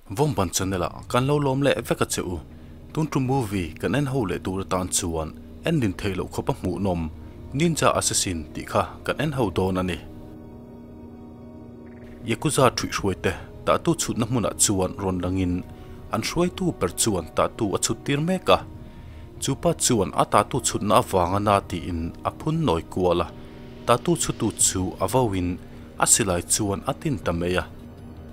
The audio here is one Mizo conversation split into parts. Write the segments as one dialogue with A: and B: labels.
A: Vawmban channel ah kan lo lawm leh vek a che u. Tun tum movie kan en ho leh tur atan chuan en din theih loh khawp a hmuhnawm Ninja Assassin tih kha kan en ho dawn a ni. Yakuza ṭhuihhruai te tahtu chhutna hmunah chuan rawn langin an hruaitu ber chuan tahtu a chhut tir mek a. Chu pa chuan a tahtu chhutna avanga na tiin a phun nawi kual a, tahtu chhutu chu a vauin a silai chuan a tin ta mai a.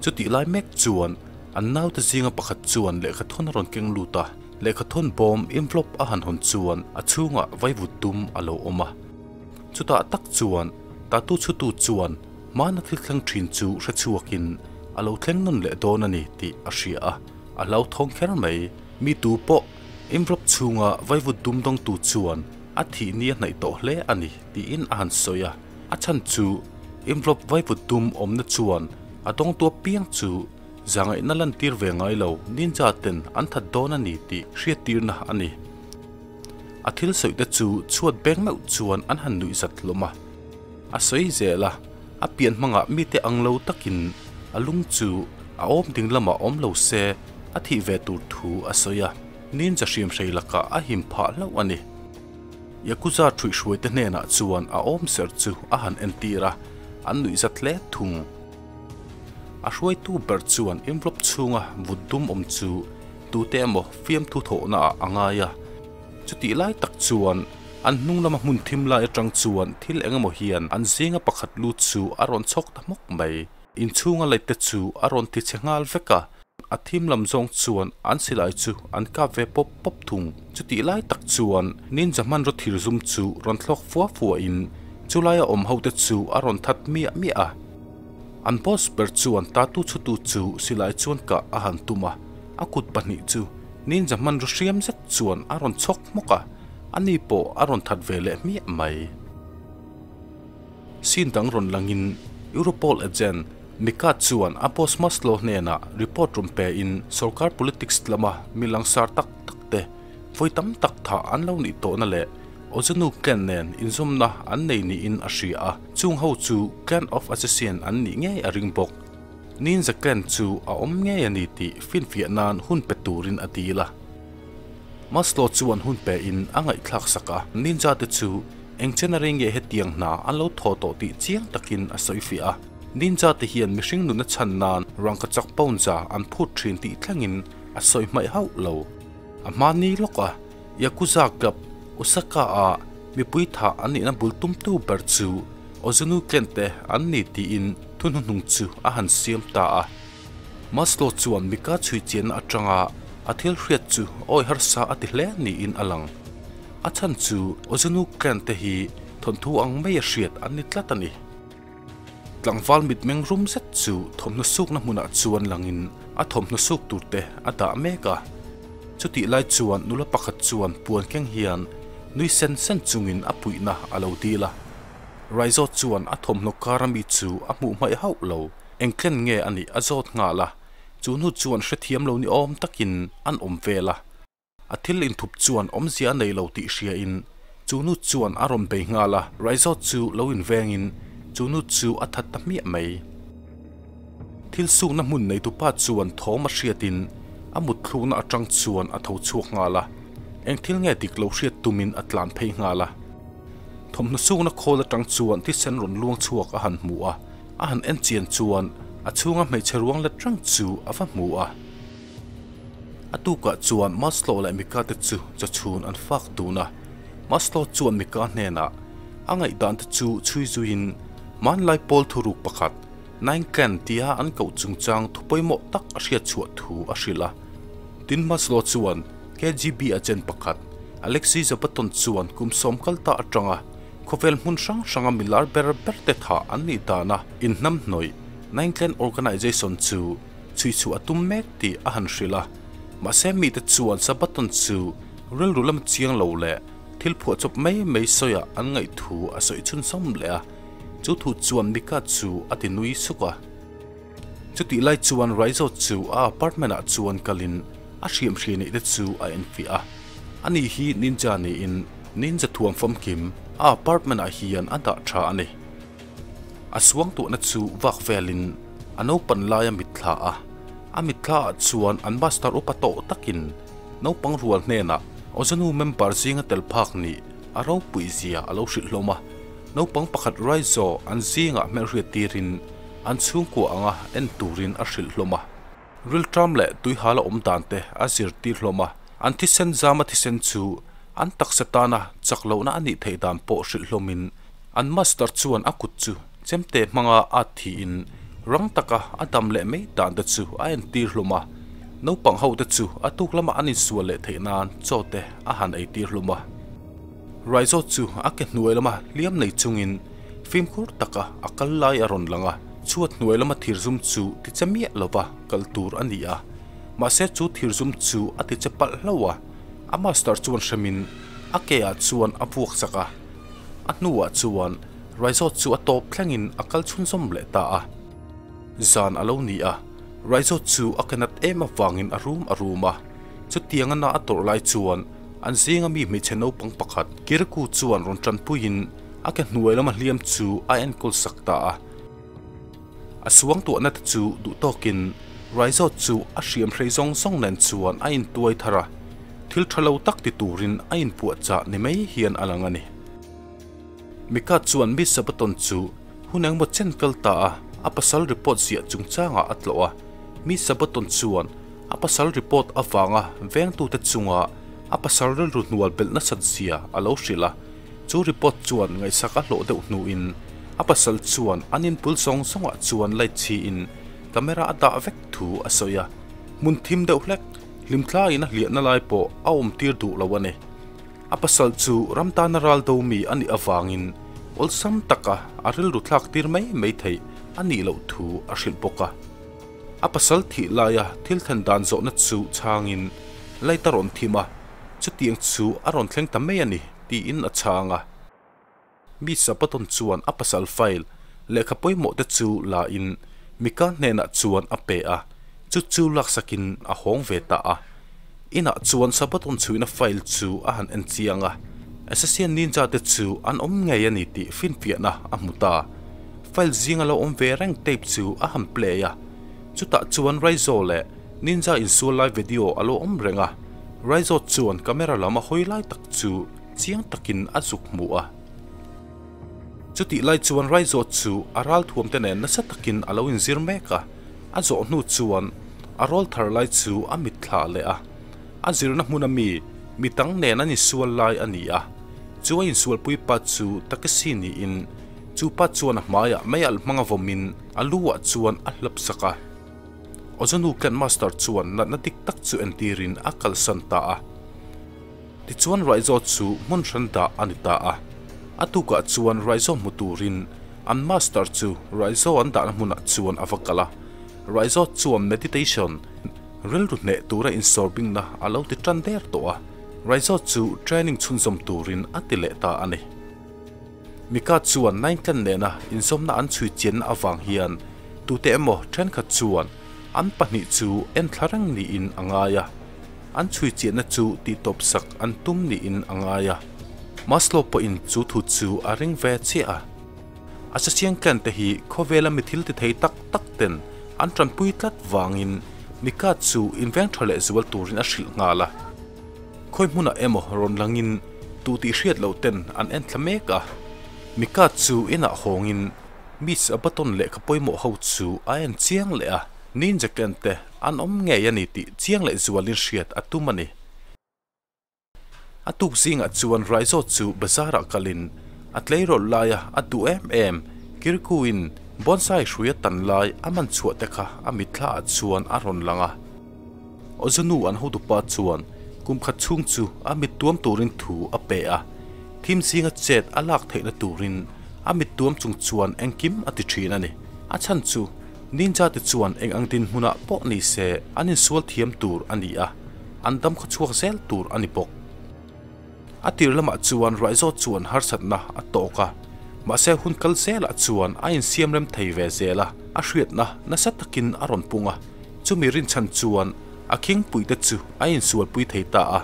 A: Chutih lai mek chuan an naute zinga pakhat chuan lehkhathawn a rawn keng lut a, lehkhathawn bawm envelope a han hawn chuan a chhungah vaivut dum a lo awm a. Chutah tak chuan tatu chhutu chuan hmana thil thleng thin chu hre chhuakin a lo thleng nawn leh dawn a ni tih a hria a, a hlauthawng kher mai. Mi tu pawh envelope chhunga vaivut dum dawngtu chuan a thih ni a hnaih tawh hle a ni tiin a han sawi a. A chhan chu envelope vaivut dum awmna chuan a dawngtu apiang chu zangaihna lantir ve ngai lo ninja ten an that dawn a ni tih hriattirna a ni. A thil sawi te chu chhuat beng meuh chuan an han nuih zat hlawm a. A sawi zel a, a pian hmangah mite ang lo takin a lung chu a awm ding lamah awm lo se a thih ve tur thu a sawi a, ninja hriamhrei lakah a him phah hlauh a ni. Yakuza ṭhuihhruaite hnenah chuan a awm ser chu a han entir a, an nuih zat hle thung. A hruaitu ber chuan envelope chhunga vut dum awm chu tute emaw fiamthu thawhna ah a ngai a. Chutih lai tak chuan an hnung lama hmun thim lai atang chuan thil eng emaw hian an zinga pakhat lut chu a rawn chhawk ta hmawk mai. Inchhunga light te chu a rawn ti chhe nghal vek a. A thim lam zawng chuan an silai chu an kap ve pawp pawp thung. Chutih lai tak chuan ninja hmanraw thir zum chu rawn thlawk fua fua in chulaia awm ho te chu a rawn that miah miah a. An boss ber chuan tatu chhutu chu silai chuan kah a han tum a, a kut pahnih chu ninja hmanraw hriam zet chuan a rawn chhawk hmawk a, ani pawh a rawn that ve leh hmiah mai. Scene dang rawn langin Europol agent Mika chuan a boss Maslow hnenah report rawn pe in sorkar politics lama mi langsar tak tak te vawi tam tak thah an lo nih tawhna leh Ozonu clan nen inzawmna an nei niin a hria a, chung ho chu Clan of Assassin an nih ngei a ring bawk. Ninja clan chu a awm ngei a ni tih finfiah nan hun pe turin a dil a. Maslow chuan hun pe in a ngaihthlak sak a, Ninja te chu Eng chen a rei nge hetiang hna an lo thaw tawh tih chiang takin a sawi fiah a. Ninja te hian mihring nuna chhan nan rangkachak pound-za an phut thin tih thlengin a sawi hmaih hauh lo. A hmani lawk a, Yakuza club Osaka ah mipui thah an nihna bul tumtu ber chu Ozunu clan te an ni tiin thu hnuhnung chu a han siam ta a. Maslow chuan Mika chhui chianna atanga a thil hriat chu awi harsa a ti hle niin a lang. A chhan chu Ozunu clan te hi thawnthu ang mai a hriat an ni tlat a ni. Tlangval mitmeng rum zet chu thawmhnaw sukna hmunah chuan langin a thawmhnaw suk tur te a dah mek a. Chutih lai chuan nula pakhat chuan puan keng hian nui sen sen chungin a puihna a lo dil a. Raizo chuan a thawmhnaw kar ami chu a hmuh hmaih hauh lo. Eng tlen nge a nih a zawt nghal a, chu hnu chuan hrethiam lo ni awm takin an awm vel a. A thil inthup chuan awmzia a nei lo tih hriain chu nu chuan a rawn bei nghal a, Raizawt chu lo invengin chu nu chu a that ta hmiah mai. Thil sukna hmun neitupa chuan thawm a hriatin a mutthlukna atang chuan a tho chhuak nghal a, eng thil nge dik lo hriat tumin a tlan phei nghal a. Thawmhnaw sukna khawl atang chuan thisen rawn luang chhuak a han hmu a, a han en chian chuan a chhunga hmeichhe ruang let reng chu a va hmu a. A tukah chuan Maslow leh Mika te chu chawchhun an fak dun a. Maslow chuan Mika hnenah a ngaihdan te chu chhui zuiin hmanlai pawl thuruk pakhat Nine Clan tia an koh chungchang thu pawimawh tak a hriat chhuah thu a hrilh a. Tin Maslow chuan KGB agent pakhat Alexei Zabaton chuan kum sawm kal ta atanga khawvel hmun hrang hranga milar ber ber te thah an nih dana inhnamhnawih Nine Clan Organization chu chhui chhuah a tum mek tih a han hrilh a. Mahse mite chuan Sabaton chu rilru lam chiang lo leh thil phuahchawp mai mai sawiah an ngaih thu a sawi chhunzawm leh a. Chu thu chuan Mika chu a ti nui suk a. Chutih lai chuan Raizo chu a apartment ah chuan kalin a hriam hri neih te chu a enfiah a. Ani hi ninja niin ninja thuam famkim a apartment ah hian a dah tha a ni. A suangtuahna chu vak velin a naupan laia mitthla a, A mitthla ah chuan an master upa tawh takin naupang rual hnenah Ozonu member zinga tel phak nih a ropui zia a lo hrilh hlawm a. Naupang pakhat Raizo an zingah hmelhriat tirin an chhungkua anga en turin a hrilh hlawm a. Rilṭam leh tuihala awm dan te a zirtir hlawm a, an thisen zama thisen chu an taksa tana chak lohna a nih theih dan pawh hrilh hlawmin an master chuan a kut chu chemte hmanga at thiin rang taka a dam leh mai dan te chu a entir hlawm a. Naupang ho te chu a tuk lama an insual leh theih nan chaw te a han eitir hlawm a. Raizo chu a ke hnuai lama hliam nei chungin fimkhur taka a kal lai a rawn lang a, chhuat hnuai lama thirzum chu ti che miah lova kal tur a ni a, mahse chu thirzum chu a ti che palh hlauh a, a master chuan hremin a ke ah chuan a vuak chak a, a hnuah chuan Raizo chu a tawp thlengin a kal chhunzawm leh ta a. Zan a lo ni a, Raizo chu a ke nat em avangin a rum a rum a, chutianga na a tawrh lai chuan An zinga mi hmeichhe naupang pakhat Kiriku chuan rawn tanpuiin a ke hnuai lama hliam chu a enkawl sak ta a. A suang tuahna te chu duh tawkin Raizawt chu a hriam hrei zawng zawng nen chuan a intuai thar a, thil tha lo tak ti turin a inpuahchah ni mai hian a lang a ni. Mika chuan Miss Sabaton chu hun engmaw chen kal ta a, a pasal report ziah chungchangah a tlawh a. Miss Sabaton chuan A pasal report avanga vengtute chunga a pasal rilru hnual belh nasat zia a lo hrilh a, chu report chuan ngaihsak a hlawh deuh hnuin a pasal chuan an inpul zawng zawngah chuan light chhiin camera a dah vek thu a sawi a, hmun thim deuh hlek hlimthlaiin a hliahna lai pawh a awmtir duh lo a ni. A pasal chu ram tana ral do mi a nih avangin awlsam taka a rilru thlak tir mai mai theih a nih loh thu a hrilh bawk a. A pasal thih laia thil thlen dan zawhna chu chhangin light a rawn thim a, chutiang chu a rawn thleng ta mai a ni, tiin a chhang a. Mi Sabaton chuan a pasal file lehkha pawimawh te chu la in Mika hnenah chuan a pe a, chu chu laksakin a hawng ve ta a. Inah chuan Sabaton chhuina file chu a han en chiang a, Assassin Ninja te chu an awm ngei a ni tih finfiahna a hmu ta. File zinga lo awm ve reng tape chu a han play a, chutah chuan Raizo leh Ninja insual lai video a lo awm reng a, Raizo chuan camera lam a hawi lai tak chu chiang takin a zuk hmu a. Chutih lai chuan Raizo chu a ralthuam te nen nasa takin a lo inzir mek a, a zawh hnu chuan a rawl thar lai chu a mitthla leh a, a zirna hmuna mi mitang nen an insual lai a ni a, chu a insualpui pa chu Takeshi niin Chu pa chuan a hmaiah mei alh hmanga vawmin a lu ah chuan a hlap sak a. Ozonu clan master chuan natna dik tak chu entirin a kalsan ta a. Tichuan Raizo chu hmun hran dah a ni ta a. A tukah chuan Raizo hmu turin an master chu Raizo an dahna hmunah chuan a va kal a. Raizo chuan meditation, rilru hneh tura insawrbingna a lo ti tan der tawh a. Raizo chu training chhunzawm turin a ti leh ta a ni. Mika chuan Nainkan nena inzawmna an chhui chianna avang hian tute emaw thenkhat chuan an pahnih chu enthla reng niin a ngai a, an chhui chianna chu tihtawpsak an tum niin a ngai a. Maslow pawhin chu thu chu a ring ve chiah a. A sasiang clan te hi khawvela mi thil ti thei tak tak ten an tanpui tlat vangin Mika chu inveng tha leh zual turin a hrilh nghal a. Khawi hmunah emaw rawn langin tu tih hriat loh ten an en thla mek a, Mika chu inah hawngin Miss Abaton lehkha pawimawh ho chu a en chiang leh a, Ninja Ken te an awm ngei a ni tih chiang leh zualin hriat a tum a ni. A tuk zingah chuan Raizo chu bazarah kalin a tleirawl laia a duh em em Kirkuin bonsai hrui a tan lai a man chhuah te kha a mitthlaah chuan a rawn lang a. Ozonu an hotupa chuan kum khat chhung chu a mit tuam turin thu a pe a, thim zinga chet a lak theihna turin a mit tuam chung chuan engkim a ti thin a ni. A chhan chu ninja te chuan eng ang dinhmunah pawh ni se an insual thiam tur a ni a, an dam khaw chhuak zel tur a ni bawk. A tir lamah chuan Raizo chuan harsatna a tawk a, mahse hun kal zelah chuan a insiam rem thei ve zel a, a hriatna nasa takin a rawn pung a, chumi rinchhan chuan a khingpuite chu a insualpui thei ta a.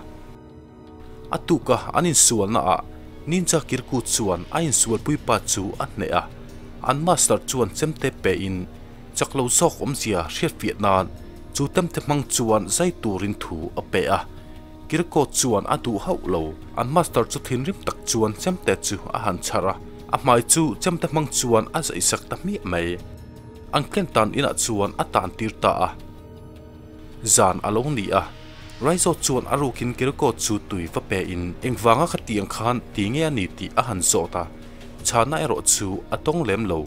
A: A tuka an insualnaah Ninja Kirku chuan a insualpui pa chu a hneh a, an master chuan chemte pein chak lo zawk awmzia hriatfiah nan Chu temte hmang chuan zai turin thu a pe a. Kiriko chuan a duh hauh lo. An master chu thinrim tak chuan chemte chu a han chhar a, a hmai chu chemte hmang chuan a zaisak ta hmiah mai. An ken tan inah chuan a tan tir ta a. Zan a lo ni a, Raizo chuan a rukin Kiriko chu tui va pe in engvanga khatiang khan ti nge a ni tih a han zawt a, chhana erawh chu a tawng lem lo.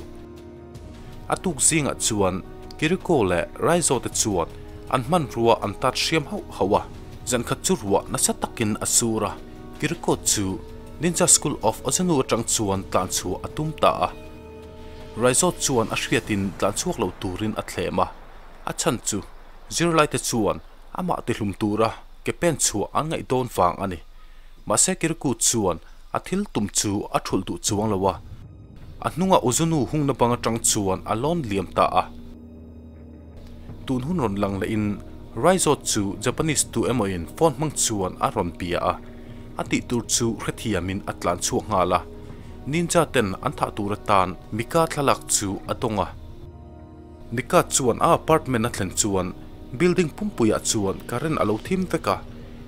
A: A tuk zingah chuan Kiriko leh Raizo te chuan an hmanrua an tat hriam hauh hauh a, zankhat chu ruah nasa takin a sur a, Kiriko chu Ninja School of Ozenu atang chuan tlan chhuah a tum ta a. Raizo chuan a hriatin tlan chhuak lo turin a thlem a, a chhan chu zirlaite chuan amah tihlum tura ke pen chhuah an ngaih dawn vang a ni. Mahse Kiriko chuan a thil tum chu a thulh duh chuang lo a, a hnunga Ozunu hungna bang atang chuan a lawn liam ta a. Tun hun rawn lang lehin Raizo chu Japanese tu emawin phone hmang chuan a rawn bia a, a tih tur chu hrethiamin a tlan chhuak nghal a. Ninja ten an thah tur atan Mika thlalak chu a dawng a. Mika chuan a apartment a thlen chuan building pumpuiah chuan current a lo thim vek a,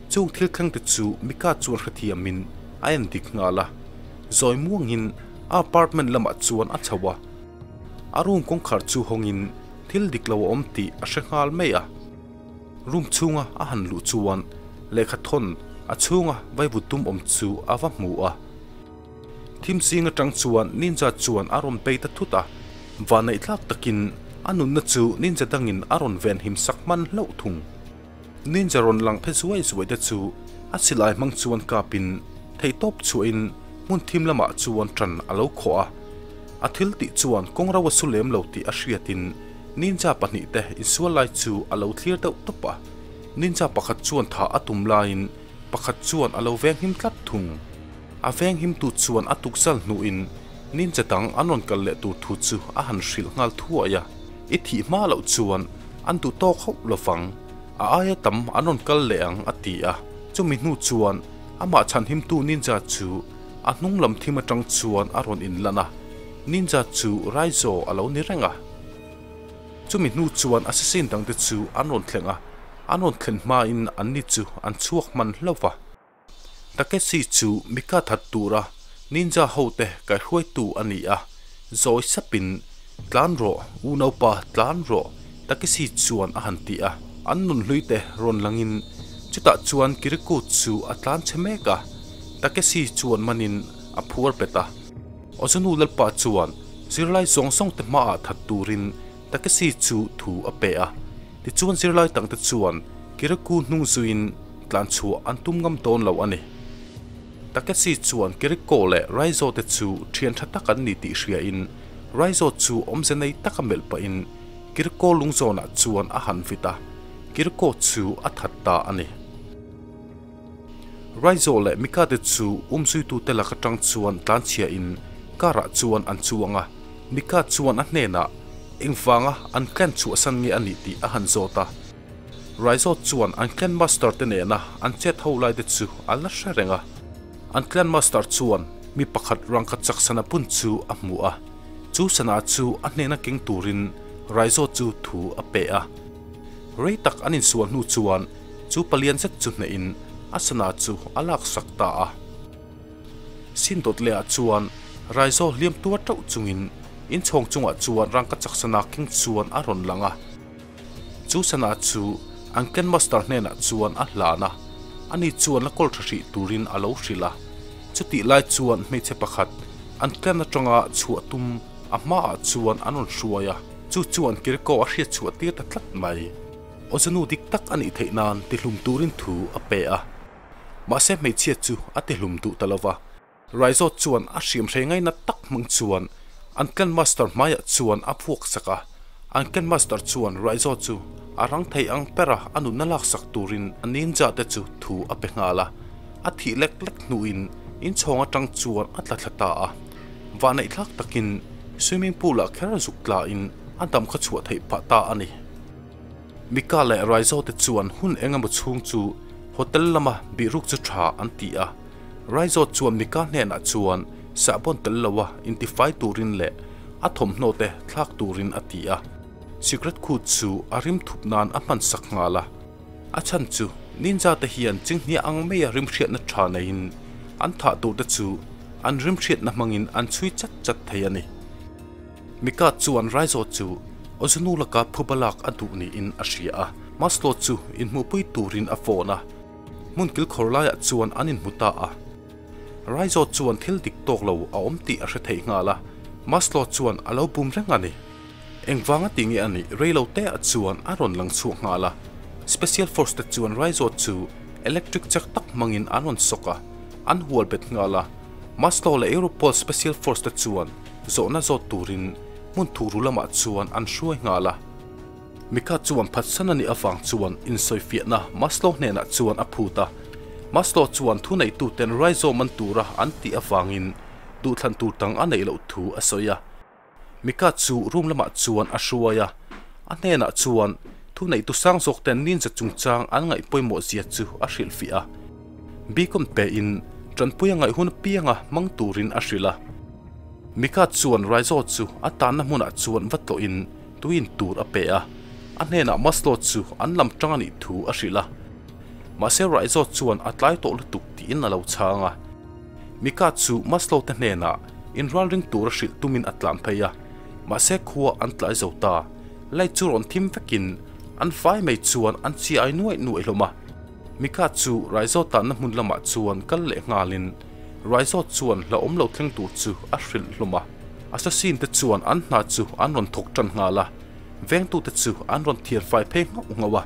A: chung thil thleng te chu Mika chuan hrethiamin a en dik nghal a. Zawi muangin a apartment lamah chuan a chho a, a room kawngkhar chu hawngin thil dik lo a awm tih a hre nghal mai a. Room chhunga a han luh chuan lehkha thawn a chhunga vaivut tum awm chu a va hmu a. Thim zing atang chuan ninja chuan a rawn bei ta thut a, vanneih thlak takin a nunna chu ninja dangin a rawn ven him sak hman hlauh thung. Ninja rawn lang phe zuai zuai te chu a silai hmang chuan kapin theihtawp chhuahin hmun thim lamah chuan tan a lo khawh a. A thil tih chuan kawng ro a su lem lo tih a hriatin ninja pahnihte insual lai chu a lo thlir deuh tawp a. Ninja pakhat chuan thah a tum laiin pakhat chuan a lo venghim tlat thung. A venghimtu chuan a tukzal hnuin ninja dang an rawn kal leh tur thu chu a han hrilh nghal thuai a. I thih hma loh chuan an duh tawk hauh lovang, a aia tam an rawn kal leh ang a ti a. Chumi hnu chuan amah chhanhimtu ninja chu a hnung lam thim atang chuan a rawn inlan a, ninja chu Raizo a lo ni reng a. Chumi hnu chuan assassin dangte chu an rawn thleng a, an rawn thlen hmain anni chu an chhuak hman hlauh va. Takeshi chu Mika that tura ninja hote kaihruaitu a ni a, zawi sapin, Tlan rawh, unaupa, tlan rawh, Takeshi chuan a han ti a. An nunhlui te rawn langin chutah chuan Kiriko chu a tlan chhe mek a, Takeshi chuan manin a phuar bet a. Ozunu Lalpa chuan zirlai zawng zawng te hmaah that turin Takeshi chu thu a pe a, tichuan zirlai tangte chuan Kirikou hnung zuiin tlan chhuah an tum ngam dawn lo a ni. Takeshi chuan Kiriko leh Raizo te chu thian tha tak an ni tih hriain Raizo chu awmze nei taka melh pahin Kiriko lungzawnah chuan a han vit a, Kiriko chu a that ta a ni. Raizo leh Mika te chu umzuitute lak atang chuan tlanchhiain car ah chuan an chuang a, Mika chuan a hnenah engvanga an clan chhuahsan nge a nih tih a han zawt a. Raizo chuan an clan master te nena an chet ho lai te chu a la hre reng a. An clan master chuan mi pakhat rangkhat chak sana bun chu a hmu a, chu sana chu a hnena keng turin Raizo chu thu a pe a. Rei tak an insual hnu chuan chu palian zet chu hnehin a sana chu a laksak ta a. Sin dawt lehah chuan Raizo hliam tuar teuh chungin inchhawng chungah chuan rangka chak sana keng chuan a rawn lang a. Chu sana chu an clan master hnenah chuan a hlan a, ani chuan la kawl tha hrih turin a lo hrilh a. Chutih lai chuan hmeichhe pakhat an clan atanga chhuah tum a hmaah chuan an rawn hruai a, chu chuan Kiriko a hriat chhuah tir ta tlat mai. Ozanu dik tak a nih theih nan tihlum turin thu a pe a, mahse hmeichhia chu a tihlum duh ta lova. Raizo chuan a hriam hrei ngaina tak hmang chuan an clan master hmaiah chuan a phuak sak a, an clan master chuan Raizo chu a rang thei ang bera a nunna laksak turin a ninja te chu thu a pe nghal a, a thih lek lek hnuin inchhawng atang chuan a tla thla ta a. Vahneih thlak takin swimming pool ah kher zuk tlain a dam kha chhuah theih phah ta a ni. Mika leh Raizo te chuan hun eng emaw chhung chu hotel lama bihruk chu tha an ti a. Raizo chuan Mika hnenah chuan sahbawn tel loa intifai turin leh a thawmhnaw te thlak turin a ti a. Sikret khu chu a rim thup nan a hman sak nghal a. A chhan chu ninja te hian chinghnia ang maia rim hriatna tha neiin an thah tur te chu an rim hriatna hmangin an chhui chat chat thei a ni. Mika chuan Raizo chu Ozunu laka phuba lak a duh niin a hria a, Maslow chu inhmuhpui turin a phone a, hmun kilkhawr laiah chuan an inhmu ta a. Raizo chuan thil dik tawk lo a awm tih a hre thei nghal a, Maslow chuan a lo bum reng a ni. Engvanga ti nge a nih rei lo te ah chuan a rawn lang chhuak nghal a, Special Force te chuan Raizo chu electric chak tak hmangin an rawn sawk a, an hual bet nghal a. Maslow leh Europol Special Force te chuan zawhna zawt turin hmun thuru lamah chuan an hruai nghal a. Mika chuan phatsan a nih avang chuan insawifiahna Maslow hnenah chuan a phut a. Maslow chuan thuneituten Raizo man tura an tih avangin duhthlan tur dang a neih loh thu a sawi a. Mika chu room lamah chuan a hruai a, a hnenah chuan thuneitu sang zawk ten ninja chungchang an ngaih pawimawh zia chu a hrilhfiah a. Beacon pe in tanpui a ngaih hun apianga hmang turin a hrilh a. Mika chuan Raizo chu a tanna hmunah chuan va tlawhin tuin tur a pe a, a hnenah Maslow chu an lam tang a nih thu a hrilh a. Mahse Raizo chuan a tlai tawh lutuk tiin a lo chhang a. Mika chu Maslow te hnenah inral ring tura hrilh tumin a tlan phei a, mahse khua an tlai zo ta. Light chu rawn thim vekin an fai mai chuan an chi ai nuaih nuaih hlawm a. Mika chu Raizo tanna hmun lamah chuan kal leh nghalin Raizo chuan hlauhawm lo thleng tur chu a hrilh hlawm a. Assassin te chuan an hna chu an rawn thawk tan nghal a, vengtute chu an rawn thiar fai phei nghauh nghauh a.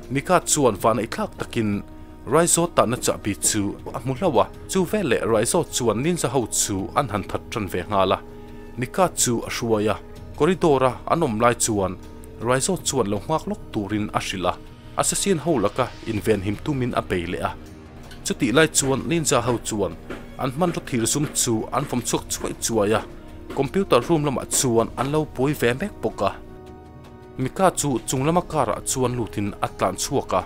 A: Mika chuan vaneihthlak takin Raizo tahna chahbi chu a hmu hlauh a, chu veleh Raizo chuan ninja ho chu an han that tan ve nghal a. Mika chu a hruai a, corridor a an awm lai chuan Raizo chuan lo nghak lawk turin a hrilh a, assassin ho laka invenhim tumin a bei leh a. Chutih lai chuan ninja ho chuan an hmanraw thir zum chu an vawm chhuak chuai chuai a, computer room lamah chuan an lo buai ve mek bawk a. Mika chu chung lama car ah chuan lutin a tlan chhuak a,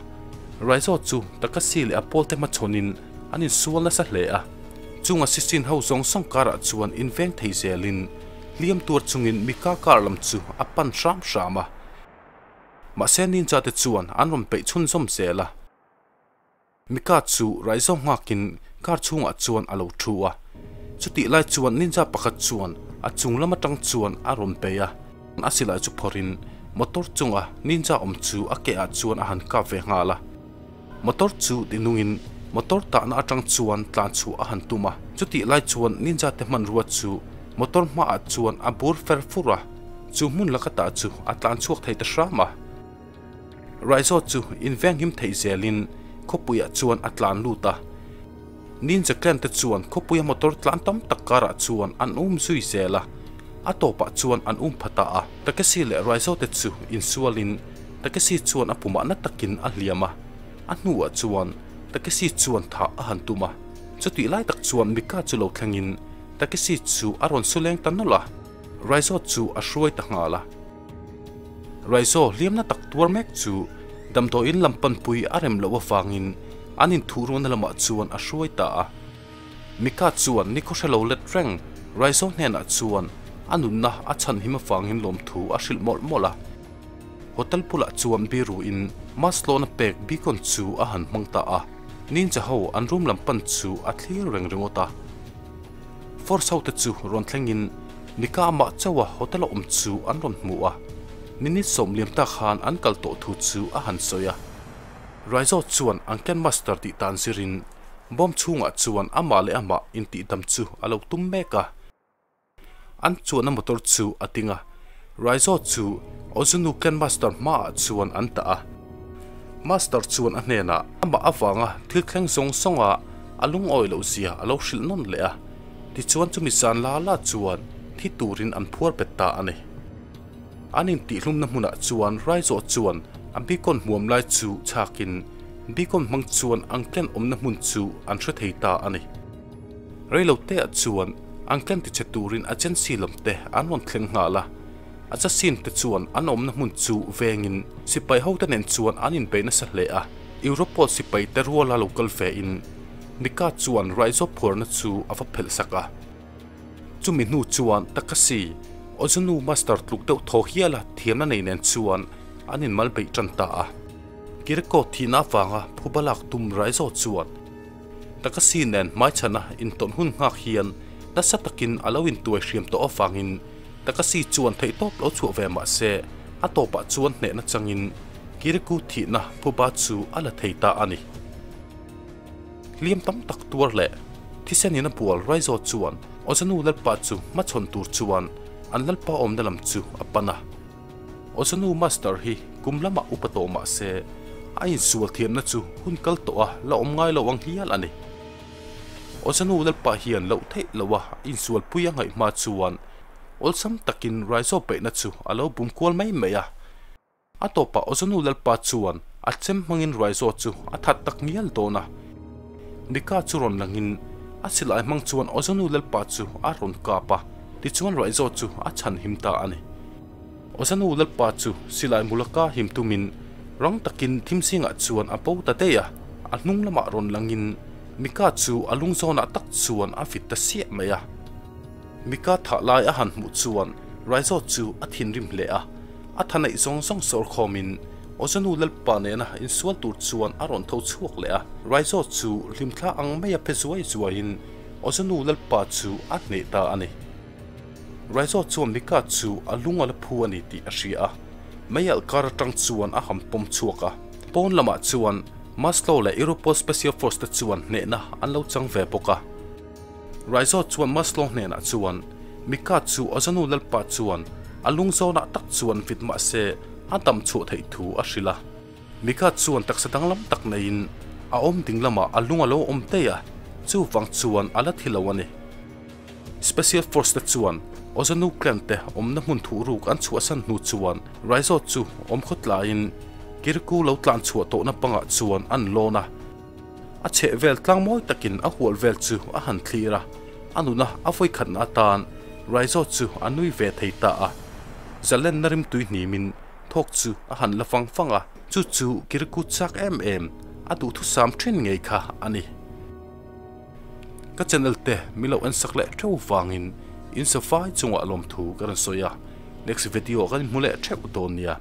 A: Raizo chu Takashi leh a pawlte hmachhawnin an insual nasa hle a. Chung a sisin ho zawng zawng car ah chuan inveng thei zelin hliam tuar chungin Mika car lam chu a pan hram hram a. Mahse ninja te chuan an rawn peih chhunzawm zel a. Mika chu Raizo nghakin car chhungah chuan a lo thu a. Chutih lai chuan ninja pakhat chuan a chung lam atang chuan a rawn bei a. A silai chu phawrhin motor chunga ninja awm chu a ke ah chuan a han kap ve nghal a. Motor chu tinungin motor tahna atang chuan tlan chhuah a han tum a. Chutih lai chuan ninja te hmanrua chu motor hmaah chuan a bur fer fur a. Chu hmun laka tah chu a tlan chhuak thei ta hram a. Raizo chu invenghim theih zelin khawpuiah chuan a tlan lut a. Ninja clan te chuan khawpuia motor tlan tam tak karah chuan an um zui zel a, a tawpah chuan an um pha ta a. Takeshi leh Raizo te chu insualin Takeshi chuan a pumah na takin a hliam a, a hnuah chuan Takeshi chuan thah a han tum a. Chutih lai tak chuan Mika chu lo thlengin Takeshi chu a rawn su leng ta nawlh a, Raizo chu a hruai ta nghal a. Raizo hliamna tak tuar mek chu damdawiin lam panpui a rem loh avangin an inthuhruahna lamah chuan a hruai ta a. Mika chuan nikhaw hre lo let reng Raizo hnenah chuan a nunna a chhanhim avangin lawmthu a hrilh mawlh mawlh a. Hotel bulah chuan biruin Maslow-na pek beacon chu a han hmang ta a, ninja ho an room lam pan chu a thlir reng ringawt a. Force ho te chu rawn thlengin Mika amah chauha hotel a awm chu an rawn hmu a, minute 90 ta khan an kal tawh thu chu a han sawi a. Raizo chuan an Ken Master tih tan zirin bomb chhungah chuan amah leh amah intihdam chu a lo tum mek a. An chuanna motor chu a ding a, Raizo chu Ozunu Ken Master hmaah chuan an dah a. Master chuan a hnenah amah avanga thil thleng zawng zawnga a lungawi loh zia a lo hrilh nawn leh a. Tichuan chumi zan la la chuan thi turin an phuar bet ta a ni. An intihhlumna hmunah chuan Raizo chuan a beacon hmuam lai chu chhakin beacon hmang chuan an ken awmna hmun chu an hre thei ta a ni. Reiloteah chuan an ken tichhe turin agency lamte an rawn thleng nghal a. Assassin te chuan an awmna hmun chu vengin sipai hote nen chuan an inbei nasa hle a. Europol sipai te ruala lo kal vein Mika chuan Raizo phuarna chu a va phelh sak a. Chumi hnu chuan Takashi, Ozonu master tluk deuh thaw hiala thiamna nei nen chuan an inmal beih tan ta a. Kiriko thihna avanga phuba lak tum Raizo chuan Takashi nen hmaichhana intawn hun nghak hian nasa takin a lo intuai hriam tawh avangin Takashi chuan theihtawp lo chhuah ve mah se a tawpah chuan hnehna changin Kirikou thihna phuba chu a la thei ta a ni. Hliam tam tak tuar leh thisen in a bual Raizo chuan Ozonu lalpa chu hmachhawn tur chuan an lalpa awmna lam chu a pan a. Ozonu master hi kum lamah upa tawh mah se a insual thiamna chu hun kal tawh a la awm ngai lo ang hial a ni. Ozonu lalpa hian loh theih loh a insualpui a ngaih hma chuan awlsam takin Raizo peihna chu a lo bum kual mai mai a. A tawpah Ozonu lalpa chuan a chem hmangin Raizo chu a that tak ngial dawn a. Mika chu rawn langin a silai hmang chuan Ozonu lalpa chu a rawn kap a, tichuan Raizo chu a chhan him ta a ni. Ozonu lalpa chu silai mulaka him tumin rang takin thim zingah chuan a bo ta daih a, a hnung lamah rawn langin Mika chu a lung zawnah tak chuan a vit ta siah mai a. Mika thah lai a han hmuh chuan Raizo chu a thinrim hle a, a tha neih zawng zawng sawr khawmin Ozonu lalpa nena insual tur chuan a rawn tho chhuak leh a. Raizo chu hlimthla ang maia phe zuai zuaiin Ozonu lalpa chu a hneh ta a ni. Raizo chuan Mika chu a lung a la phu a ni tih a hria a, meialh kar atang chuan a han pawm chhuak a. Pawn lamah chuan Maslow leh Europol Special Force te chuan hnehna an lo chang ve bawk a. Raizo chuan Maslow hnenah chuan, Mika chu Ozonu lalpa chuan a lung zawnah tak chuan vit mah se a dam chhuah theih thu a hrilh a. Mika chuan taksa danglam tak neiin a awm ding lamah a lung a lo awm daih a, chuvang chuan a la thi lo a ni. Special Force te chuan Ozonu clan te awmna hmun thuhruk an chhuahsan hnu chuan Raizo chu awm khawtlaiin Kirikou lo tlan chhuah tawhna pangah chuan an lawn a. A chheh vel tlang mawi takin a hual vel chu a han thlir a, a nuna a vawikhatna atan Raizo chu a nui ve thei ta a. Zalenna rimtui hnimin thawk chu a han la fang fang a, chu chu Kiriku chak em em a duhthusam thin ngei kha a ni. Ka channel te min lo ensak leh theuh vangin in safai chungah lawmthu ka rawn sawi a, next video kan inhmu leh theuh dawn nia.